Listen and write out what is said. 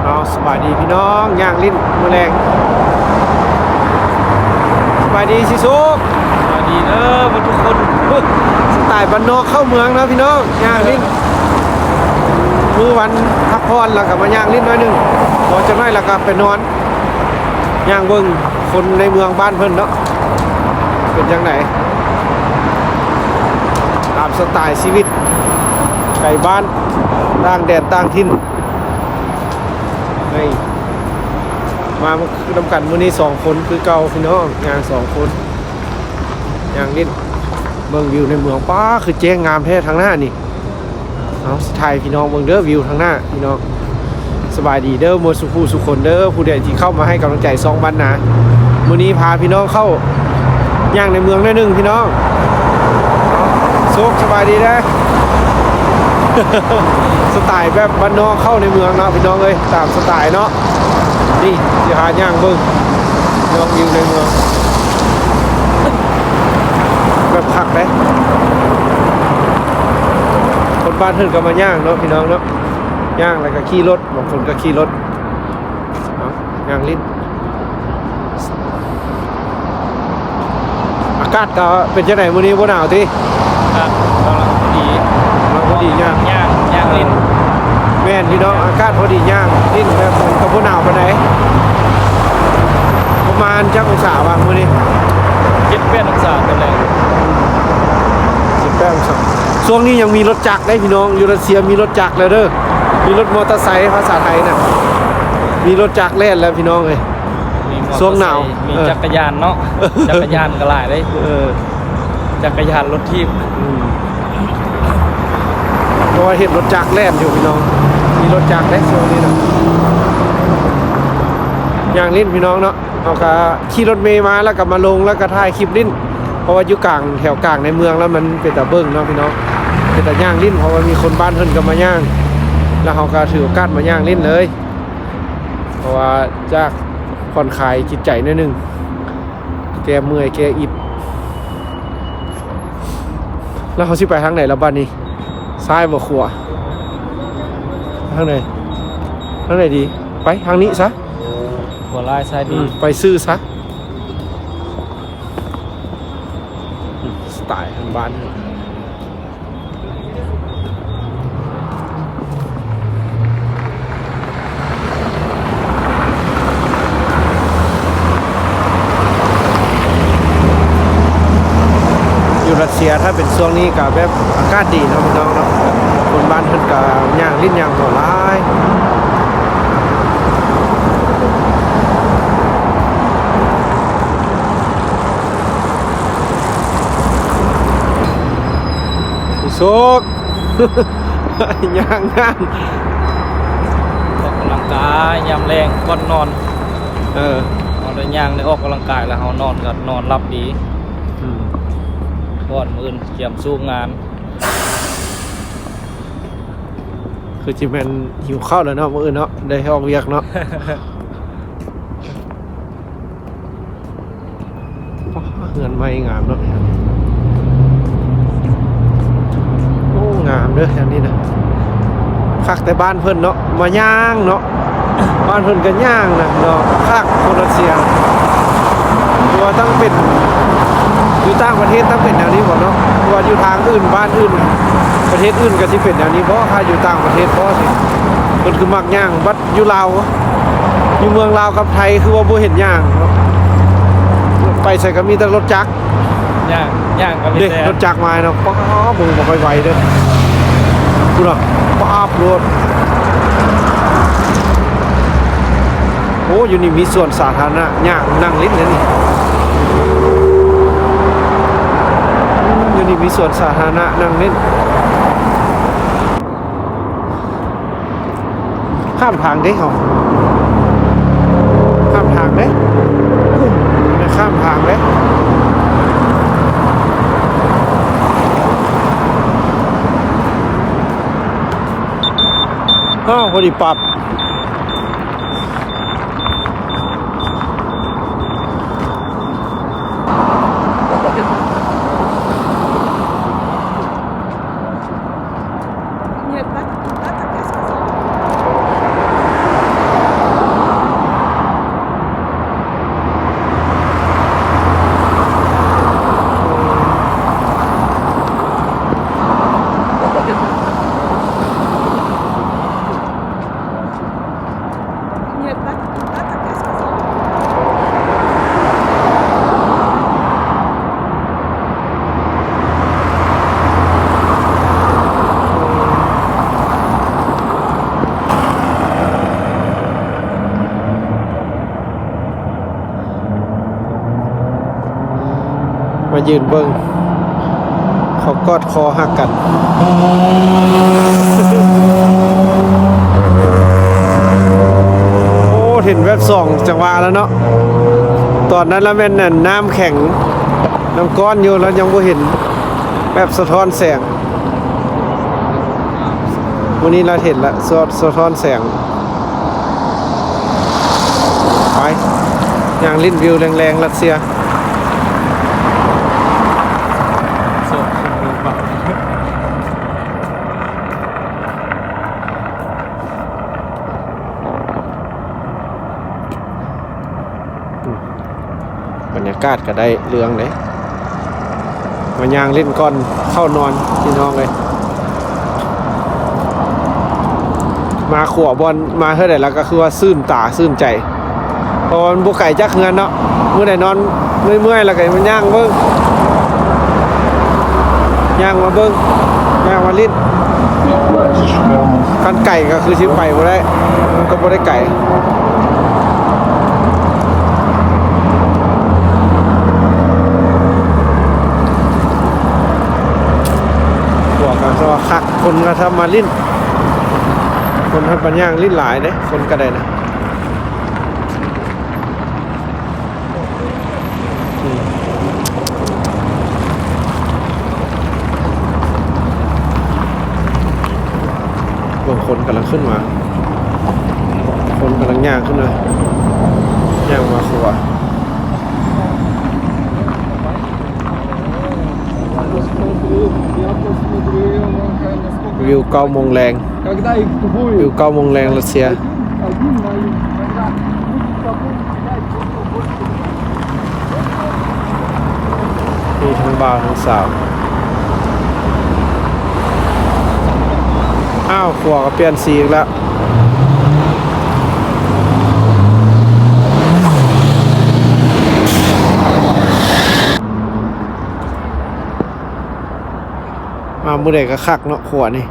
ເອົາ ສະບາຍດີພີ່ນ້ອງ ຍ່າງຫຼິ້ນມື້ແລງ. ສະບາຍດີຊິສຸກ. ສະບາຍດີເດີເບິດທຸກຄົນ. ສະໄຕລ໌ບ້ານນອກເຂົ້າເມືອງເນາະພີ່ນ້ອງ ຍ່າງຫຼິ້ນ. ມື້ວັນພັກຜ່ອນ ແລ້ວກໍມາຍ່າງຫຼິ້ນໜ້ອຍໜຶ່ງ ພໍຈັກໜ້ອຍແລ້ວກໍໄປນອນ. ຍ່າງເບິ່ງຄົນໃນເມືອງບ້ານເພິ່ນເນາະ ເປັນຈັ່ງໃດ ຕາມສະໄຕລ໌ຊີວິດ ໄກບ້ານ ຕ່າງແດນຕ່າງຖິ່ນ. ໃຫ້ມານຳກັນມື້ນີ້ສອງຄົນຄືເກົ່າພີ່ນ້ອງ ຍ່າງສອງຄົນ ຍ່າງຫຼິ້ນ ເບິ່ງວິວໃນເມືອງ. ປ້າ ຄືແຈ້ງງາມແທ້ທາງໜ້ານີ້. ເອົາ ຊິຖ່າຍໃຫ້ພີ່ນ້ອງເບິ່ງເດີ ວິວທາງໜ້າພີ່ນ້ອງ. ສະບາຍດີເດີໝົດສູ່ຜູ້ສູ່ຄົນເດີ ຜູ້ໃດທີ່ເຂົ້າມາໃຫ້ກຳລັງໃຈຊ່ອງບ້ານນາ. ມື້ນີ້ພາພີ່ນ້ອງເຂົ້າຍ່າງໃນເມືອງໜ້ອຍໜຶ່ງພີ່ນ້ອງ. ສຸກ ສະບາຍດີເດີ. ສະໄຕລ໌ແບບບ້ານນອກເຂົ້າໃນເມືອງເນາະພີ່ນ້ອງເອີຍ ຕາມສະໄຕລ໌ເນາະ. ນີ້ຊິພາຍ່າງເບິ່ງ ລອງວິວໃນເມືອງ ແບບຄັກເດ້. ຄົນບ້ານເພິ່ນກໍມາຍ່າງເນາະພີ່ນ້ອງເນາະ ຍ່າງແລ້ວກໍຂີ່ລົດ ບາງຄົນກໍຂີ່ລົດ ເອົາ ຍ່າງຫຼິ້ນ. ອາກາດກໍເປັນຈັ່ງໃດມື້ນີ້ ບໍ່ໜາວຕິ? ອາກາດກຳລັງພໍດີ ກຳລັງພໍດີຍ່າງ ຍ່າງ ຍ່າງຫຼິ້ນ. ແມ່ນພີ່ນ້ອງ ອາກາດພໍດີຍ່າງຫຼິ້ນ ແບບມັນກໍບໍ່ໜາວປານໃດ. ປະມານຈັກອົງສາວະມື້ນີ້? ເຈັດແປດອົງສາຕອນແລງ. ເຈັດແປດອົງສາ. ຊ່ວງນີ້ຍັງມີລົດຈັກເດ້ພີ່ນ້ອງ ຢູ່ຣັດເຊຍມີລົດຈັກແລ້ວເດີ ມີລົດມໍເຕີໄຊພາສາໄທນະ ມີລົດຈັກແລ່ນແລ້ວພີ່ນ້ອງເອີຍ. ມີມໍເຕີໄຊ ຊ່ວງໜາວ ມີ ເອີ ຈັກກະຍານເນາະ ຈັກກະຍານກໍຫຼາຍເດ້ ເອີ ຈັກກະຍານລົດຖີບ ອືມ ເພາະວ່າເຫັນລົດຈັກແລ່ນຢູ່ພີ່ນ້ອງ ມີລົດຈັກເດ້ຊ່ວງນີ້ນະ. ຍ່າງຫຼິ້ນພີ່ນ້ອງເນາະ ເຮົາກໍຂີ່ລົດເມມາ ແລ້ວກໍມາລົງ ແລ້ວກໍຖ່າຍຄລິບຫຼິ້ນ ເພາະວ່າຢູ່ກາງ ແຖວກາງໃນເມືອງແລ້ວມັນເປັນຕາເບິ່ງເນາະພີ່ນ້ອງ ເປັນຕາຍ່າງຫຼິ້ນ ເພາະວ່າມີຄົນບ້ານເພິ່ນກໍມາຍ່າງ ແລ້ວເຮົາກໍຖືໂອກາດມາຍ່າງຫຼິ້ນເລີຍ ເພາະວ່າຈາກຜ່ອນຄາຍຈິດໃຈໜ້ອຍໜຶ່ງ ແກ້ເມື່ອຍແກ້ອິດ. ແລ້ວເຮົາຊິໄປທາງໃດລະບັດນີ້? ຊ້າຍບໍ່ຂວາ? ທາງໃດ? ທາງໃດດີ? ໄປທາງນີ້ຊະ. ຂວາຫຼາຍຊ້າຍດີ. ອືມ ໄປຊື່ຊະ. ສະໄຕລ໌ທາງບ້ານ. ຢູ່ຣັດເຊຍ ຖ້າເປັນຊ່ວງນີ້ກໍແບບອາກາດດີເນາະ ພີ່ນ້ອງເນາະ ຄົນບ້ານເພິ່ນກໍຍ່າງຫຼິ້ນຍ່າງຫົວຫຼາຍ. ສຸກ ຍ່າງງານ ອອກກຳລັງກາຍຍາມແລງກ່ອນນອນ. ເອີ ເຮົາໄດ້ຍ່າງໄດ້ອອກກຳລັງກາຍແລ້ວ ເຮົານອນກໍນອນຫຼັບດີ. ອືມ ກ່ອນມື້ອື່ນກຽມສູ້ງານ. ຄືຊິແມ່ນຫິວເຂົ້າແລ້ວເນາະ ມື້ອື່ນເນາະ ໄດ້ອອກວຽກເນາະ. ປ້າ ເຮືອນໃໝ່ງາມເນາະ. ໂອ້ ງາມເດີແຖວນີ້ນະ ຄັກແຕ່ບ້ານເພິ່ນເນາະ ມາຍ່າງເນາະ ບ້ານເພິ່ນກໍຍ່າງນະເນາະ. ຄັກຄົນຣັດເຊຍ ຫຼືວ່າຕ້ອງເປັນຢູ່ຕ່າງປະເທດຕ້ອງເປັນແນວນີ້ບໍ່ເນາະ ຫຼືວ່າຢູ່ທາງອື່ນ ບ້ານອື່ນ ປະເທດອື່ນກໍຊິເປັນແນວນີ້ບໍ່ ຖ້າຢູ່ຕ່າງປະເທດບໍ່ຊິ ເພິ່ນຄືມັກຍ່າງ. ບັດ ຢູ່ລາວ ຢູ່ເມືອງລາວກັບໄທ ຄືວ່າບໍ່ເຫັນຍ່າງເນາະ ໄປໃສກໍມີແຕ່ລົດຈັກ ຍ່າງ ຍ່າງກໍມີ ເດ້ ແຕ່ລົດຈັກມາເນາະ. ປ້າ ເບິ່ງບໍ່ຄ່ອຍໄວເດີ ພຸ້ນນະ ປ້າບໂລດ. ໂອ້ ຢູ່ນີ້ມີສວນສາທາລະນະ ຍ່າງນັ່ງຫຼິ້ນເດ້ນີ້. ຢູ່ນີ້ມີສວນສາທາລະນະນັ່ງຫຼິ້ນ. ຂ້າມທາງເດ້ເຮົາ ຂ້າມທາງເດ້ ໄດ້ຂ້າມທາງເດ້. ອ້າວ ພໍດີປັບ. Нет, так, так, так я сказала. ຢືນເບິ່ງເຂົາກອດຄໍຮັກກັນ. ໂອ້ ເຫັນແວບສອງຈັງຫວະແລ້ວເນາະ. ຕອນນັ້ນລະແມ່ນອັນນ້ຳແຂງ ນ້ຳກ້ອນຢູ່ ລະຍັງບໍ່ເຫັນແບບສະທ້ອນແສງ. ມື້ນີ້ລະເຫັນລະ ສະ ສະທ້ອນແສງ. ໄປ ຍ່າງຫຼິ້ນວິວແລງໆ ຣັດເຊຍ. ບັນຍາກາດກະໄດ້ເລື່ອງເດ້ ມາຍ່າງຫຼິ້ນກ່ອນເຂົ້ານອນພີ່ນ້ອງເອີຍ. ມາຂົວບ່ອນ ມາເທື່ອໃດລະກະຄືວ່າຊື່ນຕາຊື່ນໃຈ ເພາະວ່າມັນບໍ່ໄກຈາກເຮືອນເນາະ. ມື້ໃດນອນເມື່ອຍໆ ລະກະມາຍ່າງເບິ່ງ ຍ່າງມາເບິ່ງ ຍ່າງມາຫຼິ້ນ. ຄັນໄກກະຄືຊິໄປບໍ່ໄດ້ ມັນກະບໍ່ໄດ້ໄກ. ພວກກະວ່າຄັກ ຄົນກະຊອບມາຫຼິ້ນ ຄົນຮັບມາຍ່າງຫຼິ້ນຫຼາຍເດ້ ຄົນກະໄດ້ນະ. ອືມ ເບິ່ງຄົນກຳລັງຂຶ້ນມາ ຄົນກຳລັງຍ່າງຂຶ້ນມາ ຍ່າງມາຂົວ. ວິວເກົ້າໂມງແລງ Когда их двое, ວິວເກົ້າໂມງແລງຣັດເຊຍ. Один, один маленький, когда будет тобой, дай просто больше. ມີທັງບ່າວທັງສາວ. ອ້າວ ຂົວກະປ່ຽນສີອີກແລ້ວ. ມາມື້ໃດກະຄັກເນາະ ຂົວນີ້.